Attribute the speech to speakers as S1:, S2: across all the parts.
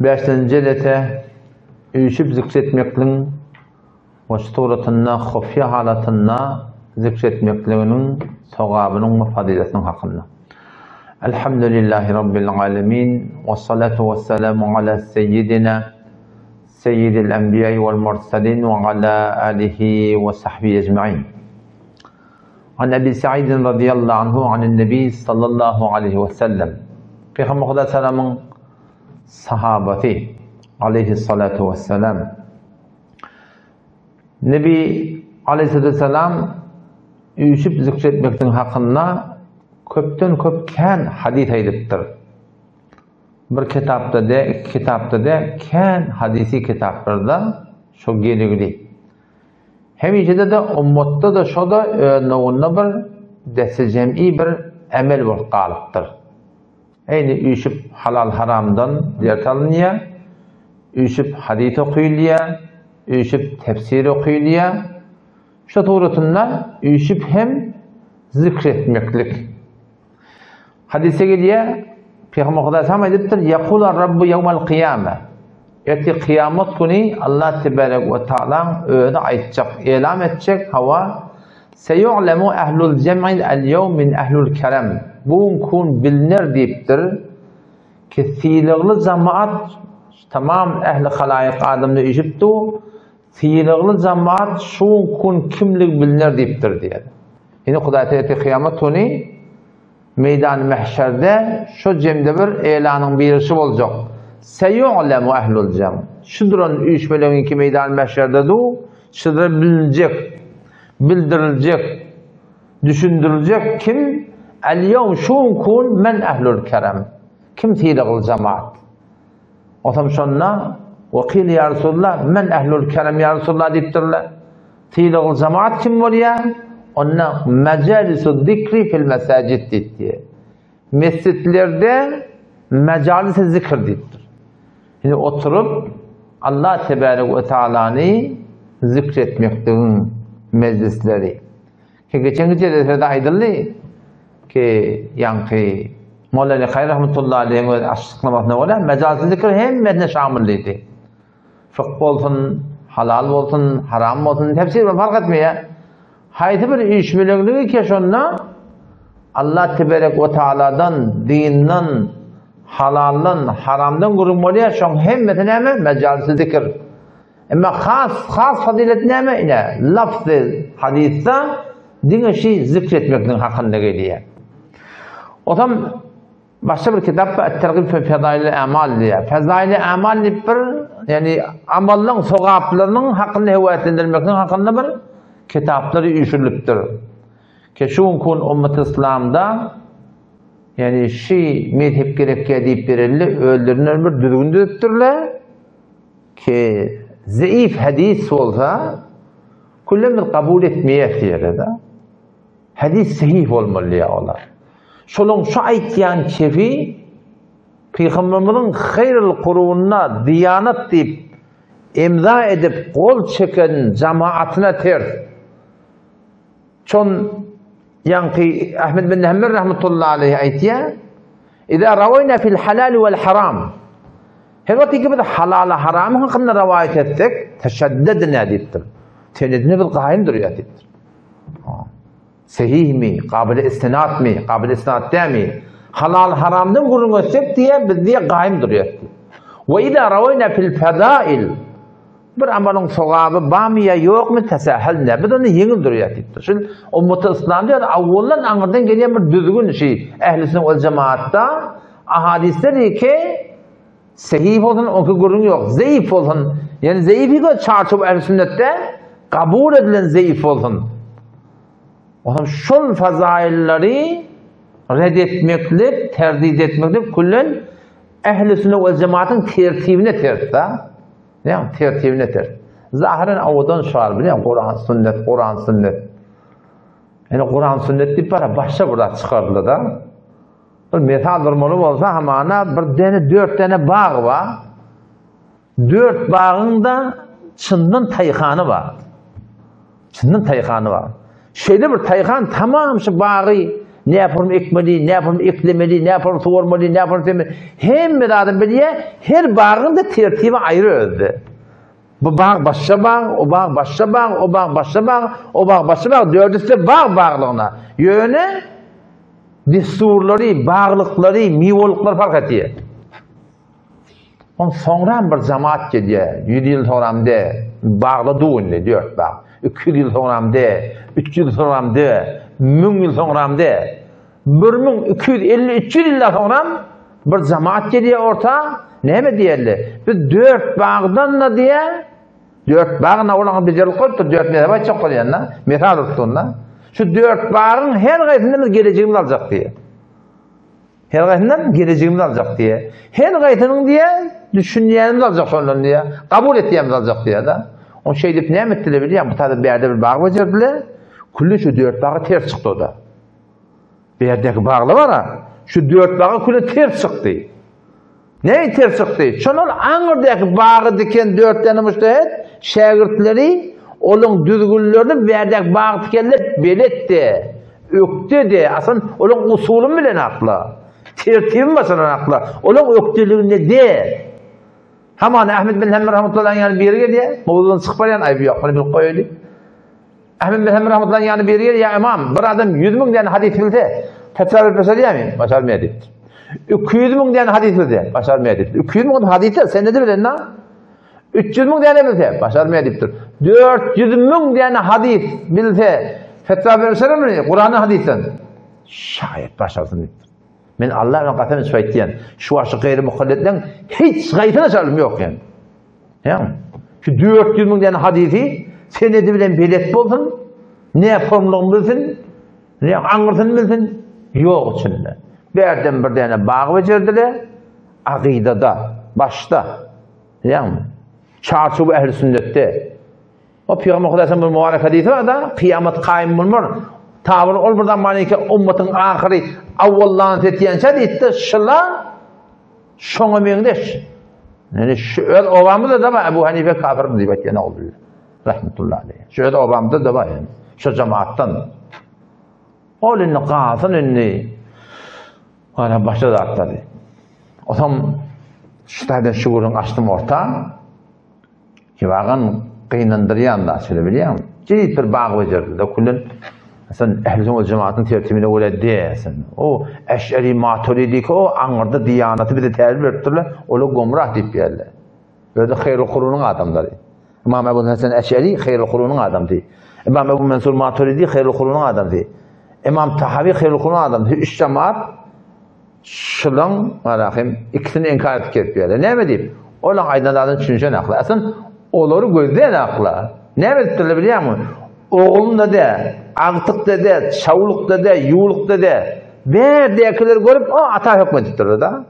S1: Bäşinji jelese üýşüp zikr etmekligiň we şu suratynda hufýa halatynda zikr etmekliginiň sogabynyň we fazylatynyň hakynda. Elhamdülillahi Rabbil alemin we salatu we selamu ala seyyidina seyyidil enbiýai wal mursalin we ala alihi we sahbihi ecmain. An Ebi Said radiyallahu anhu anin Nebi sallallahu aleyhi we sellem. Peygamber Huda salamyň sahabasy aleyhissalatu vesselam. Nebi aleyhissalatu vesselam üýşüp zikr etmekligiň hakynda köpden köp kän hadys aýdypdyr. Bir kitapda de, iki kitapda de, kän hadysy kitaplarda şo geligli. Hemişede-de ummatda-da şo-da öz nowunda bir desse-jem'i bir emel bolup galypdyr. Eýni üýşüp halal-haramdan ders alynýar, üýşüp hadys okylýar, üýşüp tefsir okylýar. Şu suratynda üýşüp hem zikr etmeklik. Hadysda gelýär, Pygamber Hudaý salam aýdypdyr, Ýekula Rabbu ýewmel kyýame. Ertir kyýamat güni Allah tebarek we taalaň özi aýtjak, elam etjek, hawa, Seýu'lemu ehlul jem'i el-ýewm min ehlul kerem. Bu gün kun biliner diýipdir ki sylagly jemaat tamam ehli halaýyk adamlar üýşüp dur, sylagly jemaat şu gün kun kimligi biliner diýipdir diýýär. Indi Hudaý Teala ertir kyýamat güni Meýdany mähşerde şo jemde bir elanyň birişi boljak. Seýu'lemu ehlul jem. Şu duran üýşmeleňiňki meýdany mähşerde du, şydyra bilinjek, bildiriljek, düşündiriljek kim, El-ýewm şu gün kun men ehlul kerem. Kim sylagly jemaat. Otam şonda, Ve kile ýa Resulallah, men ehlul kerem ýa Resulallah diýipdirler. Sylagly jemaat kim bolýar? Onda mejalisu zikri fil mesajid diýipdir. Mesjitlerde mejalisi zikr diýipdir. Indi oturyp Allah tebarek we taalany zikr etmekligiň mejlisleri. Ki geçen gije de aýdyldy ki ýaňky Molla Ali Haýr rahmetullahi aleýhiň öz açyklamasyna görä mejalisi zikr hemmesine şamil diýdi. Fykh bolsun, halal bolsun, haram bolsun, tefsir bilen fark etmeýär. Haýsy bir üýşmeleňligi ki şonda Allah teberek we taaladan, dinden, halaldan, haramdan gürrüň bolýar, şoň hemmesi näme? Mejalisi zikr. Emma has has fazilet näme? Ine, lafzy hadysda diňe şi zikr etmekligiň hakynda gelýär. Otam Başga bir kitap bar, Et-Tergib fi Fezailil Amal diýýär. Fezailil Amal diýip bir, ýagny amallaryň sogaplarynyň hakynda höweslendirmekligiň hakynda bir kitaplar üýşürilipdir. Ki şu günki gün ummat islamda ýagny şi mezhep gerekýär diýip berildi, özlerinden bir düzgün düzüpdirler ki zeif hadis bolsa küllem biz kabul etmeýäs diýerler. Hadis sahih bolmaly diýýär olar. Şolaň şu aýtýan kefi Pygamberimiziň haýrul kurunyna diýanat diýip imza edip gol çeken jamaatyna ters. Şon ýaňky Ahmed bin Hanbel rahmetullahi aleýhi aýtýar, Iza rawaýna fil halal wal haram. Her wagt ki biz halal haram hakynda rawaýat etsek, teşeddedna diýipdir. Senedine biz gaýym durýar diýipdir. Sehihmi, kabyly istinatmy, kabyly istinat dämi? Halal haramdan gürrüň etsek diýe, biz diýe gaýym durýar. We iza rawaýna fil fadail. Bir amalyň sogaby barmy ýa ýokmy tesähelne. Biz onda ýeňil durýar diýipdir. Şul ummaty yslamda ýa awwaldan aňyrdan gelýän bir düzgün şi ehli sünnet wal jemaatda ahadisler ki sehih bolsun onki gürrüň ýok. Zeýif bolsun. Ýani zeýifi gö çarçuw ehli sünnetde kabul edilen zeýif bolsun. Olam şol fazaillary red etmeklik, terdid etmeklik küllen ehli sünnet wal jemaatyň tertibine ters da. Näme tertibine ters. Zahyran owadan şar bilen Kuran sünnet, Kuran sünnet. Ýani Kuran sünnet diýip bara başga bir zat çykardylar da. Bir mesal durmaly bolsa hamana bir dene dört dene bag bar. Dört bagyň da çyndan taýhany bar. Çyndan taýhany bar. Şeýle bir taýhan tamam şu bagy. Näform ekmeli, näform eklemeli, näform suwarmaly, näform seme, hemme zadyny bilýär. Her bagyň-da tertibi aýry özde. Bu bag başga bag, o bag başga bag, o bag başga bag, o bag başga bag, dördüsi-de bag baglygyna. Ýöne dessurlary, baglyklary, miwelikleri fark etýär. On soňram bir jamaat gelýär, 100 ýyl soňram de, bagla duw indi, dört bag. 200 ýyl soňram de, 300 ýyl soňram de, 1000 ýyl soňram de. 1253 ýyldan soňram bir jamaat gelýär orta, näme diýerler? Biz dört bagdan-da diýär, dört bag na olaňa bejerip goýupdyr, dört mezhep aýtjak bolýan-da, mesal usulynda. Şu dört bagyň her gaýsyndan biz gelejegimizi aljak diýär. Her gaýsyndan gelejegimizi aljak diýýär. Her gaýsynyň diýýär, düşünýänimizi aljak şondan diýýär. Kabul etýänimizi aljak diýýär-de. Ony şeýdip näme etdiler bilýäňmi? Bu taýda bärde bir bag bejerdiler. Külli şu dört baga ters çykdy o-da. Bärdäki baglar bar-a, şu dört baga külli ters çykdy. Näme ters çykdy? Şondan aňyrdaky bagy diken dört däne mujtahid şägirtleri olaň düzgünlerini bärdäki bag dikenler beletdi. Ökdedi. Aslyn olaň usulyny bilen akla. Tertibini başaran akla. Olaň ökdeliginde de. Hamana Ahmet bin Hanbel rahmetullahi ýany biri gelýär. Mowzudan çykyp barýan aýby ýok. Muny bilip goýaýly. Ahmet bin Hanbel rahmetullahi ýany biri gelýär. Ýa imam, bir adam 100 müň däne hadys bilse, fetwa berip başarýarmy? Başarmaýar diýipdir. 200 müň däne hadys bilse, başarmaýar diýipdir. 200 müň hadysy senedi bilen na? 300 müň däne bilse, başarmaýar diýipdir. 400 müň däne hadys bilse, fetwa berip başararmy? Kurany hadysdan. Şaýat başarsyn diýipdir. Men Allah bilen kasam içip aýtýan, şu wagt şu gaýry mukalletleň hiç gaýsyna çalym ýok ýa. Ýa. Şu 400 müň däne hadysy senedi bilen belet bolsun, ne formlygyny bilsin, ne aňyrsyny bilsin, ýok içinde. Bärden bir däne bag bejerdiler, akydada, başda. Ýa. Çarçuwa ähli sünnetde. O Pygamber Hudaýdan bir mübarek hadysy bar-da, kyýamat kaýym bolmar. Tabyr ol bir zaman eke ummatyň ahyry awwallan setýänçä diýipdi, şyla şoňa meňzeş. Ýani şu öz obamyzda da bar, Ebu Hanife kafir diýip aýtýan ogly. Rahmetullahi aleyh. Şu öz obamyzda da bar ýani. Şu jemaatdan. Ol indi galsyn indi. Ana başga zatlary. Otam şu taýdan şu gürrüň açdym orta. Kibagan gynandyrýan zat şeýle bilýäňmi? Jedit bir bag bejerdi-de küllen sen ähli sünnet jemaatyň tertibine görä de sen. O Eş'eri Maturidi ki o aňyrda diýanaty bize tälim beripdirler, olar gomrah diýip ýerler. Özi haýrul kurunyň adamlary. Imam Ebu Hasan Eş'eri haýrul kurunyň adamsy. Imam Ebu Mansur Maturidi haýrul kurunyň adamsy. Imam Tahawi haýrul kurunyň adamsy. Üç jemaat Şulaň Rahym ikisini inkar edip gelip ýörler. Näme diýip? Olaň aýdan zadyny düşünişen akla. Aslyn olary gözleýän akla. Näme edipdirler bilýäňmi? Oglunda dä, agtykda dä, çawlukda dä, ýuwlukda dä. Bärdäkileri görüp, o ata hökmedipdirler da.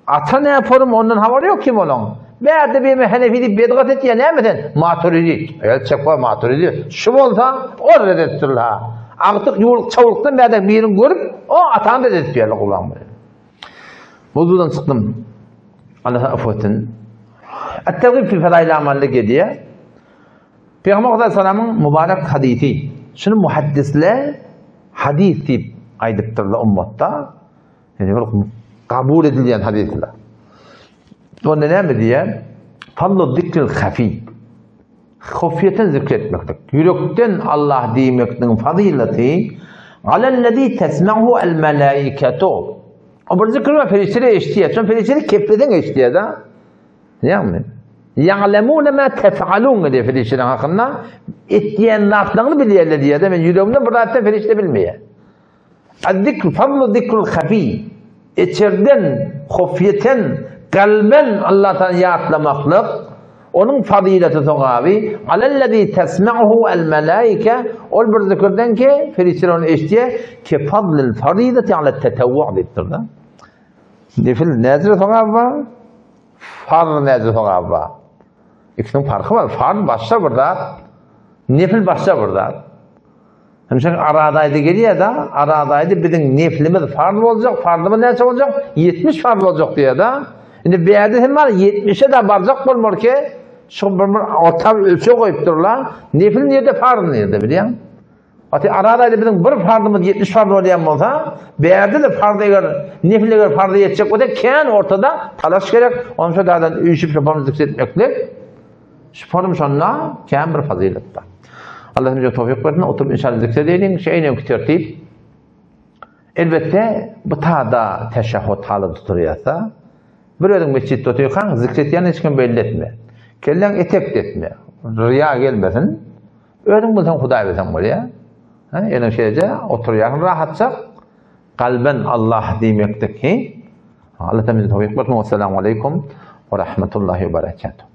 S1: Ata näporum ondan habary ýok kim olaň. Bärde birme Henefi diýip bedgat etýär näme sen? Maturidi. El çekwa Maturidi. Şu bolsa ol red edipdirler ha. Agtyk ýuwluk çawlukdan bärde birini görüp, o atany red edip ýörler gulaň bilen. Mowzudan çykdym. Allah afu etsin. At-tergib fi fadail amalde gelýär. Pygamber Hudaý salamyň mübarek hadysy. Şuny muhaddisler hadys diýip aýdypdyrlar ummatda. Ýani bir kabul edilýän hadyslar. Onda näme diýýär? Fallu zikril hafi. Hofýeten zikr etmeklik. Ýürekden Allah diýmekligiň fazylaty alellezi tesma'hu el malaikatu. O bir zikr we perişdeler eşidýär. Şon perişdeler kepleden eşidýär da. Ýagny Ýa'lemune ma tef'alun diýip perişdeler hakynda etýän zatlaryny bilýärler diýýär. Men ýüregimde bir zatdan perişde bilmeýär. Az-zikr, fadlu zikrul hafi, içerden, hofýeten, kalben Allah Tagany ýatlamaklyk, onuň fazileti sogaby, alellezi tesma'uhu el-melaike, ol bir zikirden ki, perişdeler ony eşidýär, ke fadlil faridati ala tetewwu diýipdir-de. Nefil nädire sogaby bar? Farz nädire sogaby bar? Ikisiniň parhy bar. Farz başga bir zat, nefil başga bir zat. Hemşe Arazaýda gelýär-de, Arazaýda biziň neflimiz farz boljak, farzymyz näçe boljak? 70 farz boljak diýýär-de. Indi bärde hem bar, 70-e de barjak bolmaly ki, şu bir bir orta ölçeg goýup durlar. Nefil nirde, farz nirde bilýäň? Ati Araz aýda biziň bir fardymyz 70 fard bolýan bolsa, bärde-de fard eger nefil eger farda ýetjek bolsa, kän ortada talaş gerek. Onça dadan üýşüp şu formy zikr etmeklik şu form şonda kän bir fazyletdir. Allah bize towfik bersin, oturyp inşallah zikr edeýin. Şeýle tertip. Elbetde bu tada teşehhud haly tutulýarsa, bir özüň mesjitde otyrkaň zikr etýän hiç kim belli etme. Kelläň etek etme. Riýa gelmesin. Özüň bilseň Hudaý bilseň bolýar. Ha, ýöne şeýle oturýarsyň rahatça. Kalben Allah diýmekdik. He? Allah bize towfik bersin. Assalamu aleýkum we rahmetullahi we berekatuh.